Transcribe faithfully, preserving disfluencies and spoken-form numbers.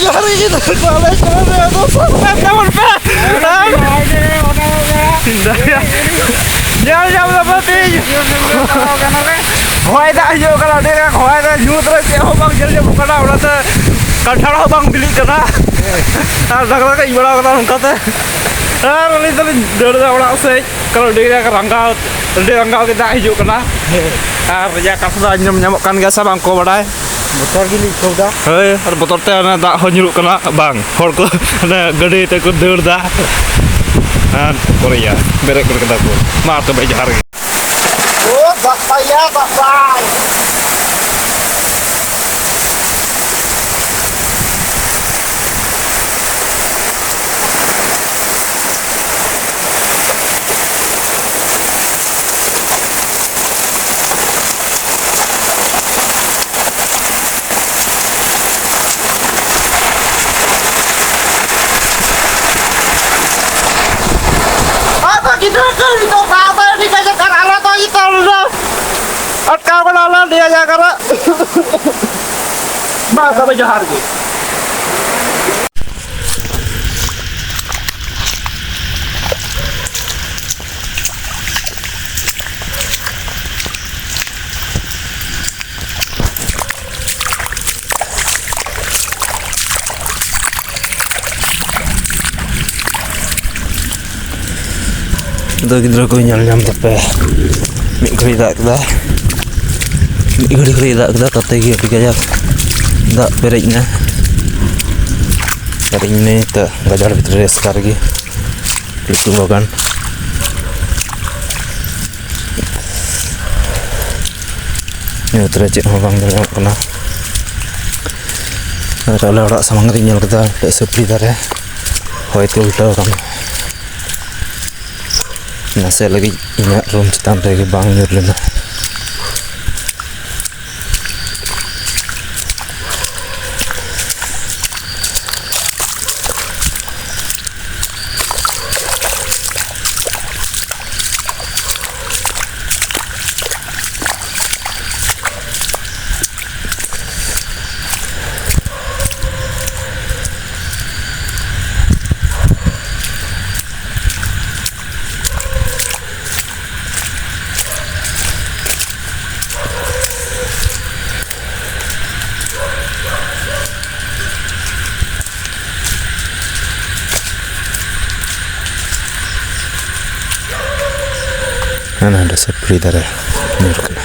ᱡᱚᱦᱟᱨ ᱜᱮ ᱜᱤᱫᱽᱨᱟᱹ ᱠᱚ, ᱟᱞᱮ ᱪᱟᱞᱟᱜ ᱨᱮ ᱟᱫᱚ ᱥᱟᱵ ᱠᱟᱜ ᱛᱟᱵᱚᱱ ᱯᱮ᱾ ᱧᱮᱞ ᱧᱟᱢ ᱫᱟᱯᱮ ᱛᱤᱧ᱾ ᱦᱚᱭ ᱫᱟᱜ ᱦᱤᱡᱩᱜ ᱠᱟᱱᱟ, ᱟᱹᱰᱤ ᱨᱟᱸᱜᱟᱣ ᱦᱚᱭ ᱫᱟᱜ, ᱧᱩᱛ ᱨᱮ ᱪᱮᱫ ᱦᱚᱸ ᱵᱟᱝ ᱧᱮᱞ ᱧᱟᱢᱚᱜ ᱠᱟᱱᱟ, ᱚᱱᱟᱛᱮ ᱠᱟᱱᱴᱷᱟᱲ ᱦᱚᱸ ᱵᱟᱝ ᱵᱤᱞᱤᱜ ᱠᱟᱱᱟ᱾ ᱟᱨ ᱰᱟᱝᱨᱟ ᱠᱚ ᱤᱧ ᱵᱟᱲᱟ ᱠᱟᱫᱟ ᱱᱚᱝᱠᱟᱛᱮ, ᱟᱨ ᱟᱹᱞᱤᱧ ᱫᱚᱞᱤᱧ ᱫᱟᱹᱲ ᱮᱫᱟ ᱚᱲᱟᱜ ᱥᱮᱫ, ᱠᱟᱨᱚᱱ ᱟᱹᱰᱤ ᱨᱟᱸᱜᱟᱣ, ᱟᱹᱰᱤ ᱨᱟᱸᱜᱟᱣ ᱜᱮ ᱫᱟᱜ ᱦᱤᱡᱩᱜ ᱠᱟᱱᱟ᱾ ᱟᱨ ᱨᱮᱭᱟᱲ ᱠᱟᱛᱷᱟ ᱫᱚ ᱟᱸᱡᱚᱢ ᱧᱟᱢᱚᱜ ᱠᱟᱱ ᱜᱮᱭᱟ ᱥᱮ ᱵᱟᱝ ᱠᱚ ᱵᱟᱰᱟᱭ? ᱵᱚᱛᱚᱨ ᱜᱮᱞᱤᱧ ᱟᱹᱭᱠᱟᱹᱣ ᱮᱫᱟ᱾ ᱦᱳᱭ, ᱟᱨ ᱵᱚᱛᱚᱨ ᱛᱮ ᱚᱱᱟ ᱫᱟᱜ ᱦᱚᱸ ᱧᱩᱨᱩᱜ ᱠᱟᱱᱟ, ᱵᱟᱝ, ᱦᱚᱲ ᱠᱚ ᱚᱱᱟ ᱜᱟᱹᱰᱤ ᱛᱮᱠᱚ ᱫᱟᱹᱲ ᱮᱫᱟ᱾ ᱟᱨ ᱠᱚ ᱨᱮᱭᱟᱲ ᱵᱮᱨᱮᱫ ᱜᱚᱫ ᱠᱟᱫᱟ ᱠᱚ᱾ ᱢᱟ ᱛᱚᱵᱮ ᱡᱚᱦᱟᱨ ᱜᱮ᱾ ᱳ ᱫᱟᱸᱥᱟᱭᱟ ᱫᱟᱸᱥᱟᱭ᱾ ᱟᱫᱚ ᱜᱤᱫᱽᱨᱟᱹ ᱠᱚ ᱱᱤᱛᱚᱜ ᱫᱟᱜ ᱫᱚ ᱟᱹᱰᱤ ᱠᱟᱡᱟᱠ ᱟᱨ ᱟᱞᱚ ᱫᱚ ᱤᱛᱟᱹ ᱩᱰᱟᱹ ᱟᱴᱠᱟᱣ ᱠᱟᱱᱟ ᱟᱞᱮ ᱱᱤᱭᱟᱹ ᱡᱟᱭᱜᱟ ᱨᱮ᱾ ᱢᱟ ᱛᱚᱵᱮ ᱡᱚᱦᱟᱨ ᱜᱮ᱾ ᱫᱚ ᱜᱤᱫᱽᱨᱟᱹ ᱠᱚ ᱧᱮᱞ ᱧᱟᱢ ᱫᱟᱯᱮ, ᱢᱤᱫ ᱜᱷᱟᱹᱲᱤ ᱫᱟᱜ ᱠᱮᱫᱟ, ᱢᱤᱫ ᱜᱷᱟᱹᱲᱤ ᱜᱷᱟᱹᱲᱤ ᱫᱟᱜ ᱠᱮᱫᱟ, ᱛᱟᱛᱮ ᱜᱮ ᱟᱹᱰᱤ ᱠᱟᱡᱟᱠ ᱫᱟᱜ ᱯᱮᱨᱮᱡ ᱮᱱᱟ᱾ ᱟᱨ ᱤᱧ ᱢᱮᱱ ᱱᱤᱛᱚᱜ ᱜᱟᱡᱟᱲ ᱵᱷᱤᱛᱨᱤ ᱨᱮ ᱮᱥᱠᱟᱨ ᱜᱮ ᱞᱤᱪᱩ ᱵᱟᱜᱟᱱ᱾ ᱧᱩᱛ ᱨᱮ ᱪᱮᱫ ᱦᱚᱸ ᱵᱟᱝ ᱧᱮᱞ ᱧᱟᱢᱚᱜ ᱠᱟᱱᱟ᱾ ᱟᱨ ᱟᱞᱮ ᱚᱲᱟᱜ ᱥᱟᱢᱟᱝ ᱨᱤᱧ ᱧᱮᱞ ᱠᱮᱫᱟ ᱢᱤᱫᱴᱮᱡ ᱥᱟᱹᱯᱲᱤ ᱫᱟᱨᱮ ᱦᱚᱭ ᱛᱮ ᱩᱞᱴᱟᱹᱣ ᱟᱠᱟᱱᱟ᱾ ᱱᱟᱥᱮ ᱞᱟᱹᱜᱤᱫ ᱤᱧᱟᱹᱜ ᱨᱩᱢ ᱪᱮᱛᱟᱱ ᱨᱮᱜᱮ ᱵᱟᱝ ᱧᱩᱨ ᱞᱮᱱᱟ᱾ ᱦᱟᱱᱟ ᱦᱟᱸᱰᱮ ᱥᱟᱹᱯᱲᱤ ᱫᱟᱨᱮ ᱧᱩᱨ ᱠᱟᱱᱟ᱾